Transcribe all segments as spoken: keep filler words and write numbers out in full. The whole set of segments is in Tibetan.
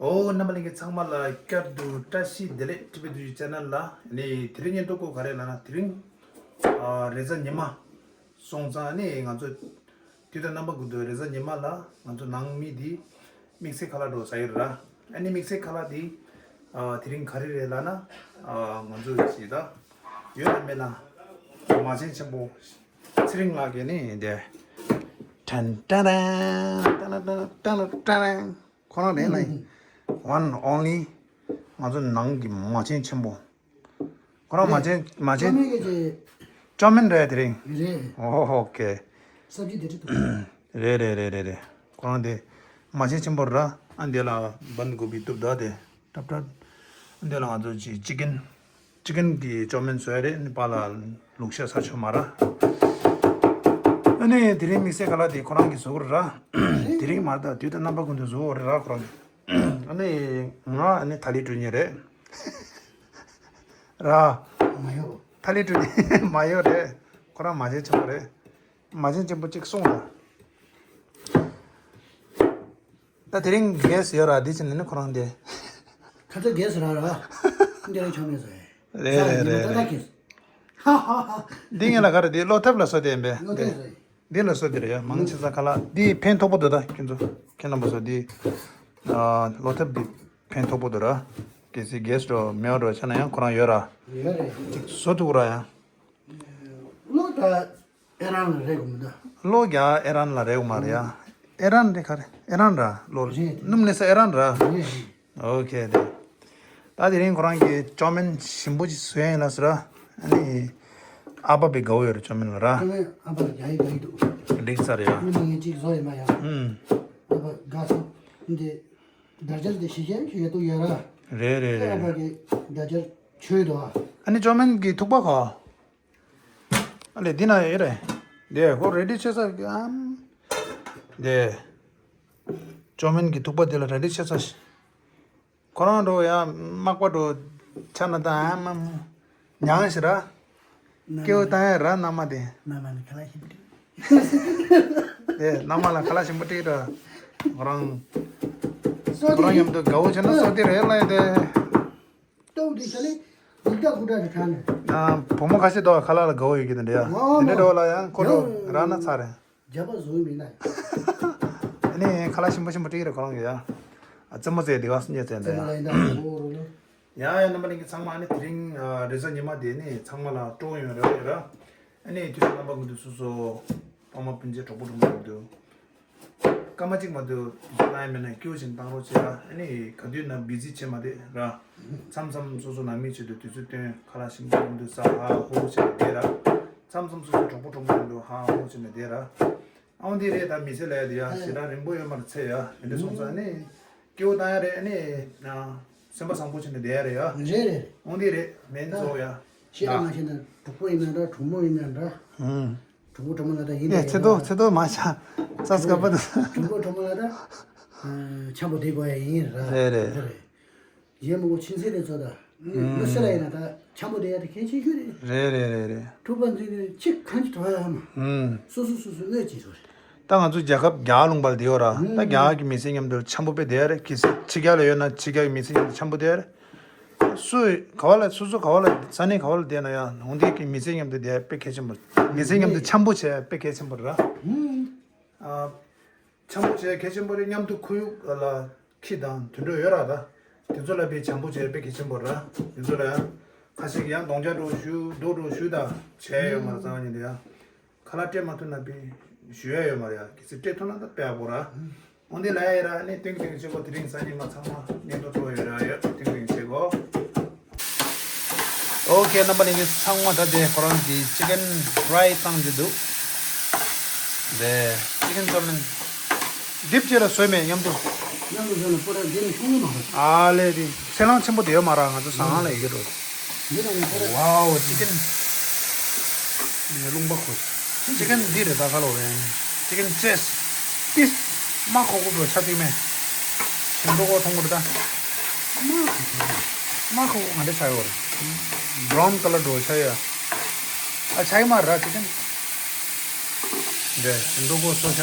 ཨོ་རྣམ་པ་ལྷན་རྒྱས་ཚང་མ་ལ་བསྐྱར་དུ་བཀྲ་ཤིས་བདེ་ལེགས། ཊི་བི་བདུད་བཞི་ཆེ་ནལ་ལ་ནི་དེ་རིང་ཉིན་ཐོ་གོ་ག་རེ་ལབ་ན། དེ་རིང་ཨ་རེས་གཟའ་ཉི་མ་སོང་ཙང་ནི་ང་ཚོ་དུས་དང་རྣམ་པ་ཀུན་ཏུ་རེས་གཟའ་ཉི་མ་ལ་ང་ཚོ་ནང་མི་དེ་དམིགས་བསལ་ཁ་ལག་འགྲོ་ཟ་ཡི་ར། ཨ་ནི་དམིགས་བསལ་ཁ་ལག་དེ་ཨ་དེ་རིང་ག་རེ་རེད་ལབ་ན། ཨ་ང་ཚོ་ཞིག་ད་ཡོད་ན་མེད་ན་མ་བྱན་ཆེན་པོ་ཚེ་རིང་ལགས་ཀྱིས་ནི་དེ་ཏན་ཏན་ཏན་ཏན་ཏན་ཏན་ཏན། ཁོ་རང་རེད་ལ། One only ང་ཚོ་ནང་གི་མ་བྱན་ཆེན་པོ། ཁོ་རང་མ་བྱན་མ་བྱན། ཅོ་མིན་གྱི་ཅོ་མིན་རེད་དེ་རིང་། རེད། ཨོ་ཧོ་ཀེ། སབ་ཇི་དེ་ཁྲིད་དུ། རེད་རེད་རེད་རེད་རེད། ཁོ་རང་དེ་མ་བྱན་ཆེན་པོ་ར། ཨ་འདི་ལ་བན་གོ་བི་བཏུབ་ད་དེ་ཏབ་ཏབ། ཨ་འདི་ལ་ང་ཚོ་ཅི་ཅི་ཀན། ཅི་ཀན་གྱི་ཅོ་མིན་བཟོས་རེད། ནི་པཱ་ལགས་ལུག་ཤ་ཟ་ཆོག་མ་ར། ཨ་ནི་དེ་རིང་དམིགས་བསལ་ཁ་ལག་དེ་ཁོ་རང་གིས་བཟོ་གི་ར། དེ་རིང་མ་རེད་ད་དུས་དང་རྣམ་པ་ཀུན་ཏུ་བཟོ་གི་རེད་ར་ཁོ་རང་གིས། ཨ་ནི་ང་ཨ་ནི་ཐ་ལི་སྤྲོད་མཁན་རེད་ར། མ་ཡོ། ཐ་ལི་སྤྲོད་མཁན་མ་ཡོ་རེད། ཁོ་རང་མ་བྱན་ཆེན་པོ་རེད། མ་བྱན་ཆེན་པོ་གཅིག་གསུངས་ར། ད་དེ་རིང་གེ་སི་ཡོད་ར། འདི་ཕྱིན་ནས་ནི་ཁོ་རང་དེ། ཁ་ཚ་གེ་སི་ར་ར། འདི་རིང་ཆོག་མེད་ཟེར། རེད་རེད་རེད་རེད། ཧ་ཧ་ཧ། འདི་ངས་ལ་ག་རེ་འདི་བློ་ཐབས་ལ་སོ་དེ་ཡིན་པས། བློ་ཐབས་རེད། འདི་ལ་སོ་དེ་རེད་ཡ། མང་ཆེ་ས་ཁ་ལག་འདི་ཕན་ཐོགས་པོ་འདུག་ད་ཁྱེད་ཚོ་ཁྱེད་རྣམ་པ་ཚོ་འདི་ཨ་བློ་ཐབས་འདི་ཕན་ཐོགས་པོ་འདུག་ར། གལ་སྲིད་གེ་སི་འགྲོ་མེད་འགྲོ་ཆ་ན་ཡང་ཁོ་རང་ཡོད་ར། ཡོད་རེད། ཅིག་བཟོ་ཐུབ་ར་ཡ། བློ་ད། ཨེ་རན་ལ་རེད་གོ་མི་འདུག་བློ་རྒྱག་ཨེ་རན་ལ་རེད་གོ་མ་རེད་ཡ། ཨེ་རན་རེད་ག་རེ་ཨེ་རན་ར་བློ། རེད། སྣུམ་ནས་ས་ཨེ་རན་ར། རེད་རེད། ཨོ་ཁེ་དེ། ད་དེ་རིང་ཁོ་རང་གི་ཅོ་མིན་ཞིམ་པོ་ཅིག་བཟོས་ཡིན་ལ་ཟེར་ར། ཨ་ནི་ཨ་ཕ་པའི་དགའ་བོ་ཡོད་རེད་ཅོ་མིན་ལ་ར། ཅོ་མིན་ཨ་ཕ་ལ་རྒྱག་ཡིན་རྒྱག་ཡིན་འདུག་འགྲིག་ས་རེད་ཡ། ཨ་ནི་མ་ངས་ཅིག་བཟོ་ཡིན་མ་ཡ། ཨུམ། ཨ་ཕ་དགའ་སོང་། འདི་དར་ཅར་དེ་ཞིག་གཞན་ཞིག་ཡོད་དུ་ཡོད་ར། རེད་རེད་རེད། ཨ་ཕ་གི་དར་ཅར་ཆོས་དོ། ཨ་ནི་ཅོ་མིན་གི་ཐུག་པ་ག་ཨ་ལས་འདི་ན་ཡོད་རེད། འདི་ཧོ་རེ་ཌི་བྱེད་ས་ཨམ། འདི་ཅོ་མིན་གྱི་ཐུག་པ་འདི་ལ་རེ་ཌི་བྱེད་ས་ཞིག་ཁོ་རང་འགྲོ་ཡ་མག་པ་འགྲོ་ཆ་ན་ད་ཨམ་ཨམ་མྱང་ཞིག་ར། སྐྱེའུ་བཏང་ཡ་ར་མནའ་མ་དེ། མནའ་མ་ལ་ཁ་ལག་ཞིམ་པོ་སྤྲད། དེ་མནའ་མ་ལ་ཁ་ལག་ཞིམ་པོ་སྤྲད་ར། ཁོ་རང་ཁོ་རང་མཉམ་དུ་དགའ་བོ་བྱས་ན་སོ་དེ་རེད་ལ་ཡ་དེ། ལྟོ་དེ་ཤ་ལེ། ལིག་ཏག་ཁུ་ཏག་དེ་ཁྲ་ནས། ཨ། བུ་མོ་ཁ་ཤས་དོ་ཁ་ལག་ལ་དགའ་བོ་ཡོད་ཀྱི་དེ་འདྲ་ཡ། ཨོ་དེ་འདྲ་མ། འགྲོ་ལ་ཡང་ཁོ་འགྲོ་ཡང་ར་ན་ཚ་རེད། རྒྱབ་པ་བཟོ་མི་ན། ཨ་ནི་ཁ་ལག་ཞིམ་པོ་ཞིམ་པོ་སྤྲད་ཀྱི་རེད་ཁོ་རང་གི་ཡ། ཨ་རྩེད་མོ་རྩེ་དེ་ག་སུ་ཉེ་ཚན་རྩེད་མོ་ལ་ཡིན་ད་འོ་རོ་ལོ། ཡ་ཡ་རྣམ་པ་ལྷན་རྒྱས་ཚང་མ་ཨ་ནི་དེ་རིང་ཨ་རེས་གཟའ་ཉི་མ་དེ་ནི་ཚང་མ་ལ་སྤྲོ་ཡོང་རེ་བ་ཡོད་ར། ཨ་ནི་དུས་རྣམ་པ་ཀུན་ཏུ་སོ་སོ་ཕ་མ་སྤུན་མཆེད་གྲོགས་པོ་གྲོགས་མོ་ཀུན་ཏུ། སྐར་མ་གཅིག་མ་གཏོགས་བཏང་ཡ་མེད་ན་སྐྱིད་པོ་བྱས་ནས་བཏང་རོགས་བྱེད་ཨ། ཨ་ནི་ག་དུས་ན་བི་ཛི་བྱེད་མ་བསྡད་ར། མཚམས་མཚམས་སོ་སོ་ནང་མིའི་ཆེད་དུ་དུས་ཚོད་བཏོན་ཁ་ལག་ཞིམ་པོ་ཞིམ་པོ་ཟ་ཧ་ཧོ་བྱས་ནས་བསྡད་ར། མཚམས་མཚམས་སོ་སོ་གྲོགས་པོ་གྲོགས་མོ་ཚོ་ཧ་ཧོ་བྱས་ནས་བསྡད་ར། ཨང་འདི་རེད་ད་མི་ཚེ་ལ་ཡ་དེ་ཡ་ཞེ་དྲག་རིང་པོ་ཡོད་མ་རེད་ཚེ་ཡ་དེ་འདྲ་སོང་ཙང་ཨ་ནི་སྐྱིད་པོ་བཏང་ཡ་རེད་ཨ་ནི་སེམས་པ་བཟང་པོ་བྱས་ནས་བསྡད་ཡ་རེད་ཡ། རེད་རེད། ཨང་འདི་རེད་མེད་ཚོ་ཡ། ཤེས་ར་མ་ཤེས་ན་གྲོགས་པོ་ཡིན་ན་འདྲ་གྲོགས་མོ་ཡིན་ན་འདྲ། ཨང་། གྲོགས་པོ་གྲོགས་མོ་ལ་ད་ཡིན་ནས་ད་ཚེ་ཡིན་ཐོ་ན། ཚེ་ཐོ་མ་ཆ་ས་སྐབས་པ་དུ། གྲོགས་པོ་གྲོགས་མོ་ལ་ད་འཆམ་པོ་བསྡད་དགོས་ཡ་ཡིན་ར། རེད་རེད། རེད་རེད། གཞན་མང་པོ་ཕྱིན་ཚེ་རེད་ཚོ་ད། ཨང་། ལོ་ཤི་ལ་ཡིན་ན་ད་འཆམ་པོ་བསྡད་ཡ་དེ་གལ་ཆེ་ཤོས་རེད། རེད་རེད་རེད་རེད། གྲོགས་པོ་འཛིན་ནས་ཅིག་གང་ཅི་དོ་ཡ་མ། ཨང་། སོ་སོ་སོ་སོ་གནོད་ཅིག་རེད། ད་ང་ཚོ་རྒྱལ་ཁབ་རྒྱ་གར་ལུང་པ་ལ་བསྡད་ཡོད་ར། ད་ཨང་། རྒྱ་གར་གྱི་མི་སེར་མཉམ་དུ་འཆམ་པོ་དཔེ་བསྡད་ཡ་རེད། གལ་སྲིད་ཕྱི་རྒྱལ་ལ་ཡོད་ན་ཕྱི་རྒྱལ་གྱི་མི་སེར་མཉམ་དུ་འཆམ་པོ་བསྡད་ཡ་རེད། སུ་ག་བ་ལ་སོ་སོ་ག་བ་ལ་ས་གནས་ག་བ་ལ་བསྡད་ན་ཡང་ལུང་འདི་གི་མི་སེར་མཉམ་དུ་བསྡད་དཔེ་གལ་ཆེན་པོ། མི་སེར་མཉམ་དུ་འཆམ་པོ་བྱས་དཔེ་གལ་ཆེན་པོ་རེད་ར། ཨ། འཆམ་པོ་བྱས་གལ་ཆེན་པོ་རེད། མཉམ་དུ་ཁོར་ཡུག་ལ་ཁྱི་དང་དུད་འགྲོ་ཡོད་ར་ད། དེ་ཚོ་ལ་དཔེ་འཆམ་པོ་བྱས་དཔེ་གལ་ཆེན་པོ་རེད་ར། དེ་ཚོ་ལ་ཡང་ཁ་ཤས་ཀྱིས་ཡང་གདོང་རྒྱག་འགྲོ་ཞུ་རྡོ་འགྲོ་ཞུ་ད་བྱས་ཡོད་མ་རེད་ཙང་ཉིན་དུ་ཡང་། ཁ་ལག་སྤྲད་མ་ཐུབ་ན་པི་ཞུ་ཡ་ཡོད་མ་རེད་ཡ། གལ་སྲིད་སྤྲད་ཐུབ་ན་ད་སྤྲད་དགོས་ར། འོན་ཏེ་ལ་ཡ་ཡི་ར་ནི་ཏིང་ཏིང་བྱེད་དགོས། དེ་རིང་སང་ཉིན་མ་ཚང་མ་ཉིན་ཐོ་སྤྲོ་ཡོད་ར་ཡོད་ཏིང་ཏིང་བྱེད་དགོས། ཨོ་ཁེ་རྣམ་པ་ལྷན་རྒྱས་ཚང་མ་ད་དེ་ཁོ་རང་གི་ཅི་ཀན་ཕ་རའི་བཏང་གི་འདུག་དེ་ཅི་ཀན་ཅོ་མིན་ཌིབ་བྱས་ལ་བཟོས་མེད་མཉམ་དུ། མཉམ་དུ་བཟོས་ན་པོ་ར་འདི་ནི་ཤོང་གི་མ་རེད། ཨ་ལས་དེ་ཚེ་ལང་ཆེན་པོ་དེ་ཡོད་མ་ར་ང་ཚོ་ཟ་ཁང་ལ་ཡི་གེ་འགྲོ། འདི་ལ་ཡང་ཁོ་རེ། ཝའོ་ཅི་ཀན། ངའི་རླུང་པ་ཁོ། ཅི་ཀན་འདི་རེད་ད་ག་ལོ་རེད། ཅི་ཀན་ཅེས། པིས། མ་ཁོ་ཁོ་འགྲོ་ཆ་ཏིག་མེ། ཞིམ་འགྲོ་གོ་མཐོང་གོ་རེད་ད། མ་ཁོ་ཁོ་ང་འདྲ་ཆ་ཡོད་རེད། བྷ་རའུན་ཀ་ལར་འགྲོ་ཆ་ཡོད། ཨ་ཆ་ཡི་མ་ར་ཅི་ཀན། འདི་ཞིམ་འགྲོ་གོ་སོ་ཤ།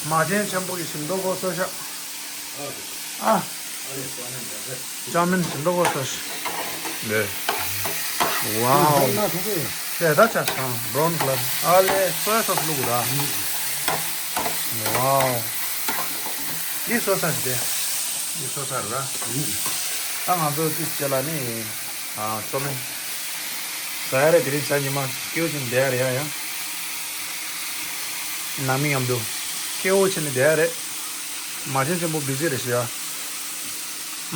མ་བྱན་ཆེན་པོ་གི་ཞིམ་འགྲོ་གོ་སོ་ཤ། ཨ། ཅའོ་མིན་ཞིམ་པོ་གོ་སོ་ཤི། ལེ། ཝའོ། དེ་ད་ཆ་སང་བྷ་རའུན་ཀ་ལར། ཨ་ལེ་སོ་ཡ་སོ་སི་བླུགས་ར། ཝའོ། འདི་སོ་ས་ཞིག་དེ། འདི་སོ་ས་ར། ད་ང་ཚོ་ཏིས་ཅེ་ལ་ནི། ཨ་ཅའོ་མིན། ཟ་ཡ་རེད། དེ་རིང་གཟའ་ཉི་མ་སྐྱིད་པོ་བྱས་ནས་བསྡད་ཡ་རེད་ཡ་ཡ། ནང་མི་མཉམ་དུ། སྐྱིད་པོ་བྱས་ནས་བསྡད་ཡ་རེད། མ་བྱན་ཆེན་པོ་བི་ཛི་རེད་ཤག་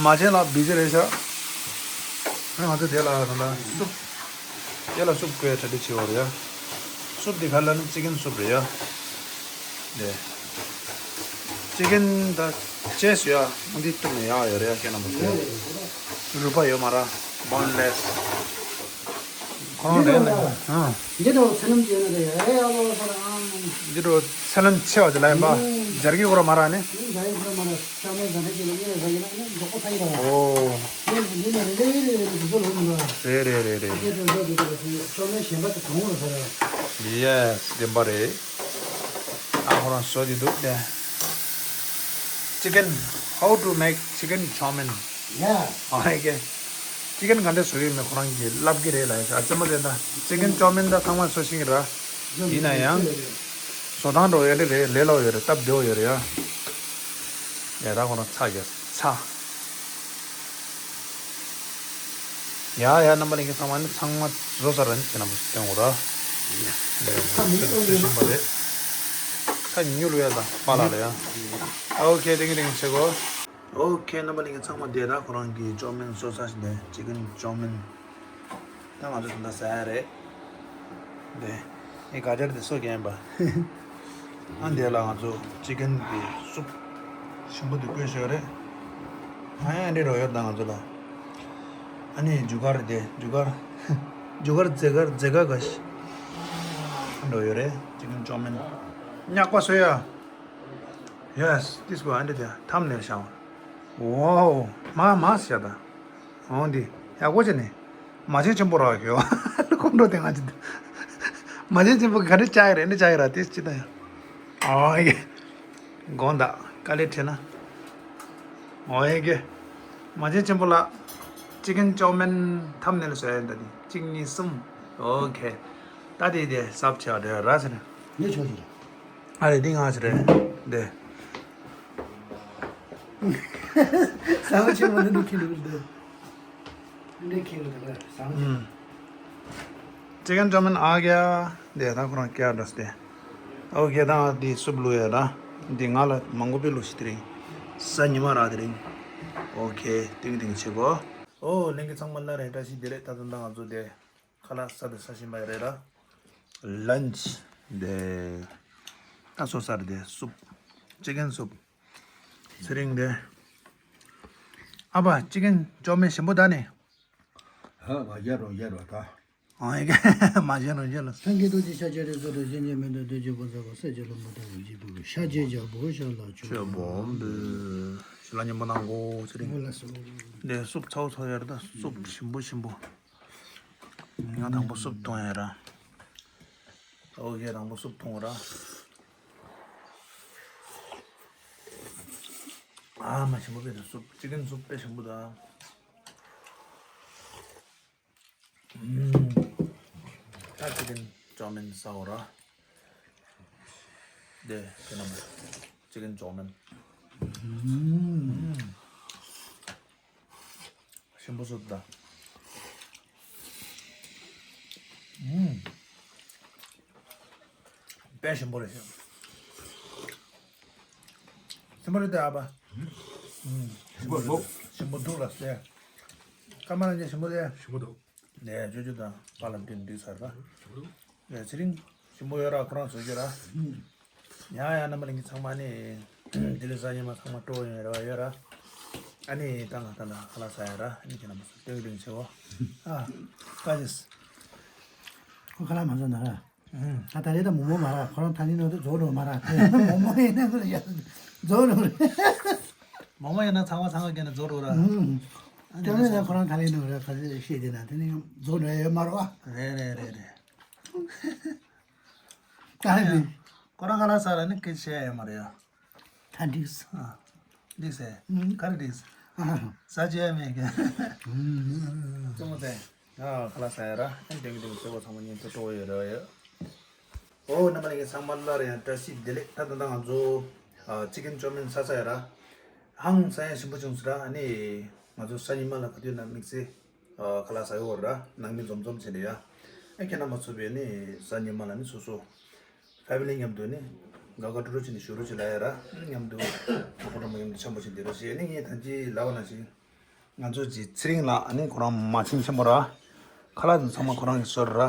མ་བྱན་ལགས་བི་ཛི་རེད་ཤག་ང་ཚོ་དེ་ལ་ད་ལྟ་སུབ། དེ་ལ་སུབ་བསྐོལ་གྲ་སྒྲིག་བྱེད་པ་རེད་ཡ། སུབ་དེ་ག་ལ་ནི་ཅི་ཀན་སུབ་རེད་ཡ། དེ། ཅི་ཀན་ད་ཅེས་ཡ། འདི་བཏུབ་ནས་ཡག་ཡོད་རེད་ཡ། ཁྱེད་རྣམ་པ་ཚོ། རུས་པ་ཡོད་མ་ར། བོན་ལེས། ཁོ་རང་རེད་ལ། ཨ། འདི་འདྲ་བོ་ཚད་ལམ་ཅན་ནི་རེད་ཡ། ཨེ་ཨ་ལོ་ས་ར་ཨང་། འདི་འདྲ་བོ་ཚད་ལམ་ཆེ་བ་ཅིག་ལ་ཡིན་པ། ཨང་། སྦྱར་གི་ཁོ་ར་མ་ར་ནི། ཨང་། སྦྱར་གི་ཁོ་ར་མ་ར། ཤ་མེད་ཟ་འདྲ་ཅིག་ལ་ངས་ཟ་ཡིན་ན་ནི་མགྱོགས་པོ་ཚ་ཡི་ར། ཨོ། ངས་འདི་ནས་རེ་རེ་རེ་རེ་རེ་འདི་ཚོ་ལོ་མི་འདུག་ར། རེད་རེད་རེད་རེད། ཨ་ཅེ་དེ་ཚོ་འདི་ཚོ་ལ་ཤ་མེད་གཞན་པ་དེ་གང་ར་ཟ་ར། ཡེས། བདེན་པ་རེད། ཨ་ཁོ་རང་བཟོ་གི་འདུག་སྟེ། Chicken, how to make chicken chow mein? Yeah. ཨོ་ཧེ་གེ། ཅི་ཀན་ག་འདྲས་བཟོ་གི་མེད་ཁོ་རང་གིས་ལབ་གི་རེད་ལ། ཨ་ཙི་མ་དེ་འདྲ་ཅི་ཀན་ཅའོ་མིན་ད་ཚང་མ་བཟོ་ཤེས་ཀྱི་ར། ཡིན་ན་ཡང་། བཟོ་སྟངས་འགྲོ་ཡ་འདྲ་རེད། ལས་སླ་པོ་ཡོད་རེད། སྟབས་བདེ་པོ་ཡོད་རེད་ཡ། ཡ་ད་ཁོ་རང་ཚ་རྒྱག་ཚ། ཡ་ཡ་རྣམ་པ་ལྷན་རྒྱས་ཚང་མ་ནི་ཚང་མ་བཟོ་ཚར་ར་ནི་ཁྱེད་རྣམ་པ་ཚོ་སྟོན་དགོས་ར། ཡ། ལས་ཚ་ཤིན་པ་རེད། ཚ་ཉུལ་ཡ་ད་པ་ལ་ལ་ཡ། ཨོ་ཁེ། ཏིང་ཏིང་ཆེ་གོ། ཨོ་ཁེ། རྣམ་པ་ལྷན་རྒྱས་ཚང་མ་བསྡད་ད། ཁོ་རང་གི་ཅའོ་མིན་བཟོ་ས་ཞིག་ནས་ཅི་ཀན་ཅའོ་མིན། ད་ང་ཚོ་ད་ལྟ་ཟ་ཡ་རེད། འདི་ངས་ག་ཅར་དེ་སོ་རྒྱན་པ། ཨ་འདི་ལ་ང་ཚོ་ཅི་ཀན་གི་སུབ་ཞིམ་པོ་དེ་བསྐོལ་ཞོར་རེད། ཨ་ཡ་འདི་རོ་ཡོད་ད་ང་ཚོ་ལ། ཨ་ནི་རྒྱུ་སྐར་དེ་རྒྱུ་སྐར། རྒྱུ་སྐར་རྫི་སྐར་རྫི་སྐར་ག་ཤི། འགྲོ་ཡོད་རེད། ཅི་ཀན་ཅའོ་མིན། ཉག་པ་བཟོ་ཡ། Yes, this one. ཨ་འདི་དེ་ཐམ་ནེལ་བྱ་བ། ཝའོ། མ་མ་ཟེར་ད། འོང་འདི་ཡག་པོ་བྱས་ནས། མ་བྱན་ཆེན་པོ་རག་གི་ཡོད། ཁོང་ཁྲོ་དེ་ང་ཅི་འདི། མ་བྱན་ཆེན་པོ་ག་འདྲ་བྱ་ཡི་རེད། འདི་བྱ་ཡི་ར་དེ་ཅི་ད་ཡ། ཨོ་ཡེ། དགོངས་དག་དཀའ་ལས་ཁྲེལ་ན། ཨོ་ཡེ་གེ། མ་བྱན་ཆེན་པོ་ལགས། ཅི་ཀན་ཅའོ་མིན་ཐམ་ནེལ་བཟོ་ཡ་ཡིན་ད་དེ། གཅིག་གཉིས་གསུམ། ཨོ་ཁེ། ད་དེ་དེ་སབ་བྱ་བ་དེ་ར་ཟེར་ན། ངས་ཆོག་ཅིག་ཨ་རེ་འདི་ང་ཟེར་རེད་དེ། ཟ་བ་ཆེན་པོ་འདི་འདྲ་ཁྱེར་འདུག་འདི། འདི་ཁྱེར་འདུག་ཟ་བ་ཆེན་པོ། ཅི་ཀན་ཅའོ་མིན་ཨ་གེ་ཨ། དེ་ད་ཁོ་རང་སྐྱར་འགྲོ་སྟེ། ཨོ་ཁེ། ད་དེ་སུབ་བླུགས་ཡ་ར། འདི་ང་ལ་མང་པོ་པའི་བླུགས་ཤིག་དེ་རིང་། གཟའ་ཉི་མ་ར་དེ་རིང་། ཨོ་ཁེ། ཏིང་ཏིང་བྱེད་གོ། ཨོ་ལྷན་རྒྱས་ཚང་མ་ལ་རེ་བཀྲ་ཤིས་བདེ་ལེགས། ད་དུང་ད་ང་ཚོ་དེ་ཁ་ལག་ཟ་དེ་ཟ་བཞིན་པ་རེད་ར། ལན་ཆི་དེ། ད་སོ་སར་དེ་སུབ། ཅི་ཀན་སུབ། ཚེ་རིང་དེ། ཨ་ཕ་ཅི་ཀན་ཅའོ་མིན་ཞིམ་པོ་ད་ནི། ཧ་ང་ཡ་རོ་ཡ་རོ་ད། ཨང་ཡ་གེ། མ་བྱན་རོ་བྱན་ལ། སངས་རྒྱས་རྡོ་རྗེ་ཤཱཀྱ་རིགས་སུ་འགྲོ། གཞན་གྱིས་མི་ཐུབ་བདུད་ཀྱི་དཔུང་ཚོགས་ཀུན། སྲས་བཅས་ལྷ་མོ་དང་བཅས་པའི་སྐུ། ཤཱཀྱའི་རྒྱལ་པོ་ཤཱཀྱ་ལ་མཆོད་པ་འབུལ། ཞུ་ལ་ཉན་པོ་གནང་གོ། ཚེ་རིང་། འོ་ལགས་སོ། འདི་སུབ་ཚ་བོ་ཚ་བོ་ཡ་ར་ད། སུབ་ཞིམ་པོ་ཞིམ་པོ། ང་དང་པོ་སུབ་འཐུང་ཡ་ར། ཨོ་ཁེ། དང་པོ་སུབ་འཐུང་ར། ཨ་མ་ཞིམ་པོ་དཔེ་དེ་སུབ། ཅི་ཀན་སུབ་དཔེ་ཞིམ་པོ་ད། ཨུམ། ད་ཅི་ཀན་ཅའོ་མིན་ཟ་འོ་ར། དེ་དེ་ན་མ། ཅི་ཀན་ཅའོ་མིན། ཨུམ། ཞིམ་པོ་སུབ་ད། ཨུམ། དཔེ་ཞིམ་པོ་རེད་ཤག་ཞིམ་པོ་རེད་དེ་ཨ་ཕ། ཞིམ་པོ་འདུག་ཞིམ་པོ་འདུག་ལ་ཟེར། ཀརྨ་ལགས་ཀྱང་ཞིམ་པོ་རེད། ཞིམ་པོ་འདུག་ལས་ཅོ་ཅོ་དང་པཱ་ལགས་འདི་འདི་ཟེར་ད། ཞིམ་པོ་འདུག་ལས་ཚེ་རིང་ཞིམ་པོ་ཡོད་ར། ཁོ་རང་བཟོ་རྒྱུ་ར། ཡང་ཡང་རྣམ་པ་ལྷན་རྒྱས་ཚང་མ་ནི། དེ་ལས་གཟའ་ཉི་མ་ཚང་མ་སྤྲོ་ཡོང་ར་ཡོད་ར། ཨ་ནི་ད་ང་ད་ད་ཁ་ལག་ཟ་ཡ་ར། ཨ་ནི་ཁྱེད་རྣམ་པ་ཚོ་སྟོན་གི་སྟོན་གི་བྱེད་འོ། ཨ། ཀ་ཅིས། ཁོ་ཁ་ལག་མ་ཟ་ན་ར། ཨ་ད་རེས་ད་མོག་མོག་མ་རག་ཁོ་རང་ད་ནི་ནང་དུ་རྫོགས་འགྲོ་མ་རག་མོག་མོག་ཡིན་ན་ཁོ་ལ་ཡ་རྫོགས་འགྲོ་རེད། མོག་མོག་ཡིན་ན་ཚང་མ་ཚང་མ་སྐྱེས་ན་རྫོགས་འགྲོ་ར། ཨ་ནི་ད་ནི་ན་ཁོ་རང་ད་ནི་ནང་ར་ཁ་ཤས་བཤད་དེ་ན་དེ་ནི་རྫོགས་འགྲོ་ཡ་ཡོད་མ་རེད་བ། རེད་རེད་རེད་རེད། ད་ནི་ཁོ་རང་ཁ་ལག་ཟ་ར་ནི་སྐད་ཆ་ཡོད་མ་རེད་ཡ། ད་འགྲིག་སོང་། འགྲིག་ཟེར། ཨུམ། ག་རེ་འགྲིག་ཟེར། ཨ། ཟ་བྱེད་ཡ་མེད་ཀི། ཨུམ། བཙུན་མོ་དེ། ཨ། ཁ་ལག་ཟ་ཡ་ར། ཨ། དེང་གི་དེང་གི་གཙོ་བོ་ཚང་མ་ཉིན་ཐོ་སྤྲོ་བོ་ཡོད་ར་ཡོད། ཨོ། རྣམ་པ་ལྷན་རྒྱས་ཚང་མ་སླར་ཡང་བཀྲ་ཤིས་བདེ་ལེགས། ད་ད་ལྟ་ང་ཚོ་ཨ། ཅི་ཀན་ཅོ་མིན་ཟ་ས་ཡ་ར། ཧང་སང་ཡ་ཞིམ་པོ་བྱུང་སོང་ར། ཨ་ནི་ང་ཚོ་གཟའ་ཉི་མ་ལ་ག་དུས་ན་དམིགས་བསལ་ཨ། ཁ་ལག་ཟ་ཡོད་ར། ནང་མི་འཛོམས་འཛོམས་བྱས་ནས་ཡ། ཨ། ཁྱེད་རྣམ་པ་ཚོ་བས་ནི་གཟའ་ཉི་མ་ལ་ནི་སོ་སོ་ཕེ་མི་ལི་མཉམ་དུ་ནི་དགའ་དགའ་སྤྲོ་སྤྲོ་བྱས་ནས་བཞུགས་རོགས་བྱེད་ལབ་ཡ་ར། མཉམ་དུ་གྲོགས་པོ་གྲོགས་མོ་མཉམ་དུ་འཆམ་པོ་བྱས་བསྡད་རོགས་བྱེད། ཨ་ནི་ངས་ད་ཅི་ལབ་པ་ནང་བཞིན། ང་ཚོ་གི་ཚེ་རིང་ལགས་ཨ་ནི་ཁོ་རང་མ་བྱན་ཆེན་པོ་ར། ཁ་ལག་དེ་ཚང་མ་ཁོ་རང་གིས་བཟོས་ར།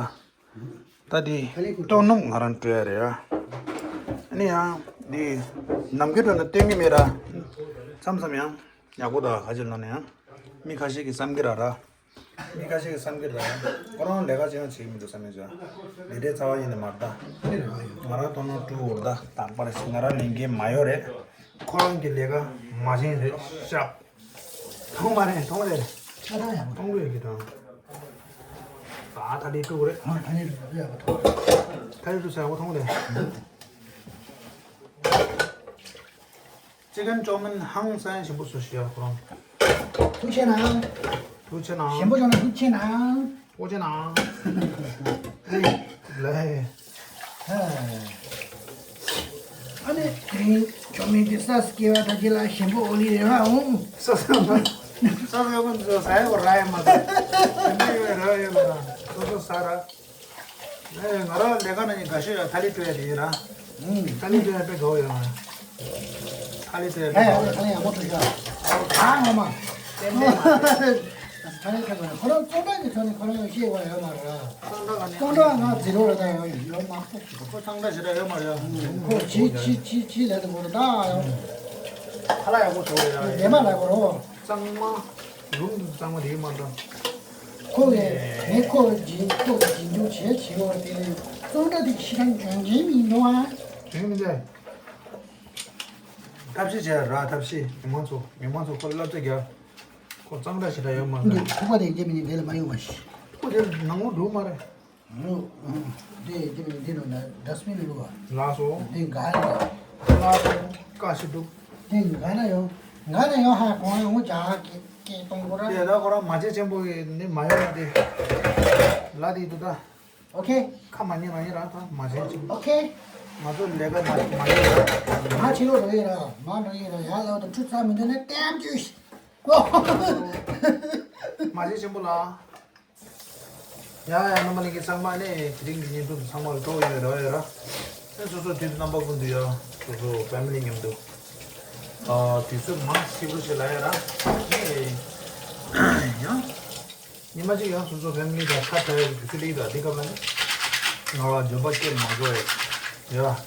ད་དེ་ལྟོགས་ནུབ་ང་རང་སྤྲོད་ཡ་རེད་ཡ། ཨ་ནི་ཡང་དེ་ནམ་རྒྱུན་འགྲོ་ན་སྟོན་གི་མེད་ར། མཚམས་མཚམས་ཡང་ཡག་པོ་དང་ཁ་ཆེ་ལ་ནི་ཡང་མི་ཁ་ཤས་ཀྱིས་བསམ་གི་ར་ར། མི་ཁ་ཤས་ཀྱིས་བསམ་གི་ར། ཁོ་རང་ལས་ཀ་ཅི་ཡང་བྱེད་ཀྱི་མི་འདུག་བསམ་ཡ་ཅིག་འདི་འདྲའི་རྩ་བ་ཉིད་ནས་མ་རེད་ད། ང་རང་ལྟོགས་ན་སྤྲོ་བོར་ད་དག་པ་རེད། ང་རང་ལས་འགན་མ་ཡོད་རེད། ཁོ་རང་གི་ལས་ཀ་མ་བྱེད་རེད་ཤག་མཐོང་མ་རེད། མཐོང་རེད། ཆ་ཚང་ཡག་པོ་མཐོང་གི་ཡོད་ཀྱི་དང་། ད་ཐ་ལི་དཀྲུག་རེད། ཨ། ཐ་ལི་དཀྲུག་ཡག་པོ་མཐོང་། ཐ་ལི་དཀྲུག་ས་ཡག་པོ་མཐོང་རེད། ཅི་ཀན་ཅོ་མིན་ཧང་སང་ཞིམ་པོ་བཟོས་ཤག་ཡ་ཁོ་རང་། ཐུགས་རྗེ་གནང་། ཐུགས་རྗེ་གནང་། ཞིམ་པོ་བྱུང་ན་ཐུགས་རྗེ་གནང་། ཐུགས་རྗེ་གནང་། ལེ། ཨ་ནི་དེ་རིང་ཅོ་མིན་གྱི་ས་སྐྱེ་བ་ད་ཅི་ལ་ཞིམ་པོ་ཨོ་ལི་རེ་བ་འོང་། ས་ས་ས་ས་ས་ས་ས་ས་ཡོད་ར་ཡོད་མ་ད། ཞིམ་པོ་ཡོད་ར་ཡོད་མ་ད། སོ་སོ་ས་ར། ཨེ། ང་རང་ལས་ཀ་ན་ནི་དགའ་ཤོས་ཡ་ཐ་ལི་སྤྲོད་ཡ་དེ་ཡིན་ར། ཨུམ། ཐ་ལི་སྤྲོད་ཡ་དཔེ་དགའ་བོ་ཡོད་ར། ཐ་ལི་སྤྲོད་ཡ་ཡ་ཡ་ཡ། དཔེ་དགའ་བོ་ཡོད། ཐ་ལི་ཡག་པོ་སྤྲོད་ཤག་ཨ་ངོ་མ། ཏན་ཏན་མ་རེད། ཐ་ལི་སྤྲོད་པ་ཁོ་རང་གཙང་སྦྲ་གི་ཐོག་ནས་ཁོ་རང་ཡང་ཤེས་པ་ཡོད་མ་རེད་ར། གཙང་སྦྲ་ལ་ནི་གཙང་སྦྲ་ང་འཛིན་རོགས་ལ་ད་ཡང་ཡོད་མ་རེད། ཁོ་གཙང་སྦྲ་ཞེ་དྲག་ཡོད་མ་རེད་ཡ། ཁོ་ཅི་ཅི་ཅི་ཅི་ལས་དུ་མ་རེད་ད་ཡང་། ཁ་ལག་ཡག་པོ་བཟོ་ཡ་ལས་མ་ལ་གོ་རོ། གཙང་མ། རུམ་དུ་གཙང་མ་རེད་མ་འདྲ། ཁོ་བས་ངས་ཁོ་སྦྱིན་ཁོ་སྦྱིན་སྐྱོང་བྱས་བྱས་པར་དེ་ལས་གཙང་སྦྲ་དེ་ཕྱི་རང་འཇོན་གྱི་མི་འདུག་ཨ། འཇོན་མི་འདུག་ཐབས་ཤེས་བྱས་ར། ཐབས་ཤེས། མི་མང་ཚོ་མི་མང་ཚོ་ཁོ་ལ་བསླབ་བྱ་རྒྱག་ཁོ་གཙང་སྦྲ་ཞེ་དྲག་ཡོད་མ་འདུག་འདུག་ཐུག་པ་དེ་རྒྱ་མི་ནི་འདི་ལ་མ་ཡོང་བ་ཞིག་ཐུག་པ་དེ་ནང་ལོགས་འགྲོ་མ་རེད། ལོ། འདི་འདི་མི་འདི་ནང་ན་ཌ་སི་པིན་ལ་བླུགས་པ། ལགས་སོ། འདི་ག་ལ། ལགས་སོ། བཀའ་ཞིག་འདུག་འདི་ག་ལ་ཡོང་། ག་ལ་ཡོང་ཧ་གོང་ཡོང་ཇ་ཧ་ཀེ་ཀེ་གཏོང་གོ་ར། དེ་ད་ཁོ་རང་མ་བྱན་ཆེན་པོ་གི་ནི་མ་ཡོང་ན་དེ། ལ་དེ་འདུག་ད། ཨོ་ཁེ། ཁ་མ་ཉན་མ་ཉན་རང་ད་མ་བྱན་ཆེན་པོ། ཨོ་ཁེ། ང་ཚོ་ལས་ཀ་མ་མ་ཉན་ར། མ་ཕྱི་ལོགས་འགྲོ་ཡིན་ར། མ་འགྲོ་ཡིན་ར། ཡར་ལ་དུ་ཁྲུ་ཚ་མི་འདུག་ན་ལྟད་མོ་བྱོས། ཀོ། མ་བྱན་ཆེན་པོ་ལ། ཡ་ཡ། རྣམ་པ་ལྷན་རྒྱས་ཚང་མ་ནས་དེ་རིང་གི་བརྙན་ཐུང་དུ་ཚང་མ་ལ་སྤྲོ་ཡོད་ར་ཡོད་ར། ཨེ། སོ་སོ་དུས་རྣམ་པ་ཀུན་ཏུ་ཡ་སོ་སོ་ཕེ་མི་ལི་མཉམ་དུ། ཨ། དུས་ཚོད་མང་ཞིག་རུ་ཞིག་ལ་ཡ་ར། ཨེ། ཡ། ཉི་མ་གཅིག་ཡང་སོ་སོ་ཕེ་མི་ལི་དང་ཁ་བྲལ་བའི་དུས་ཚོད་ལེགས་དང་འདི་སྐབས་ལ་ནི། ང་ལ་འཇོན་པ་སྐྱེས་མ་དགོས་ཡ། དུས་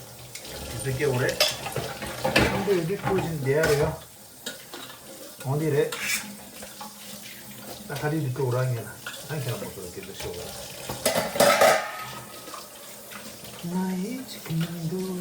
ཚོད་སྐྱེལ་དགོས་རེད། ཁམས་པ་ཡོད་དུས་ཁུར་བཞིན་བསྡད་ཡ་རེད་ཡ། འོང་འདི་རེད། ད་ཁ་རིག་འདི་དཀྲུག་ར་ངེས་ལ། ཨ། ཁྱེད་རང་མོ་ཚོ་ལ་སྐད་ཆ་ཤོད་ར། ང་ཡི་ཅི་གི་མི་འདུག་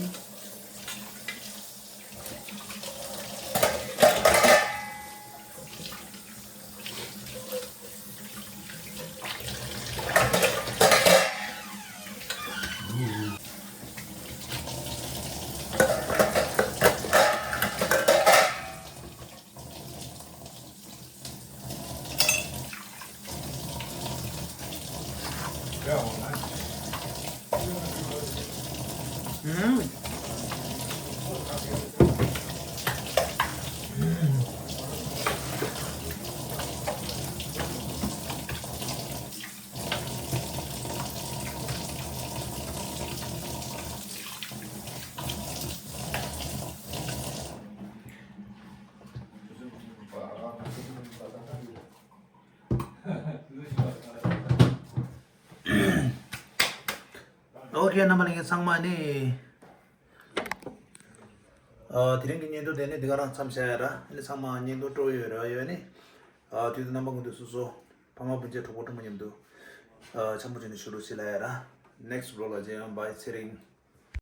ཨོ་ཁེ། རྣམ་པ་ལྷན་རྒྱས་ཚང་མ་ནི། ཨ། དེ་རིང་གི་བརྙན་ཐུང་དེ་ནི་འདི་ག་རང་མཚམས་བཞག་ཡ་ར། ཨ་ནི་ཚང་མ་བརྙན་ཐུང་སྤྲོ་ཡོད་ར་ཡོད་ནི། ཨ། དུས་དང་རྣམ་པ་ཀུན་ཏུ་སོ་སོ་ཕ་མ་སྤུན་མཆེད་གྲོགས་པོ་གྲོགས་མོ་མཉམ་དུ། ཨ། འཆམ་པོ་བྱས་ནས་བཞུགས་རོགས་བྱེད་ལབ་ཡ་ར། Next vlog ལ་མཇལ་ཡོང་། Bye། ཚེ་རིང་།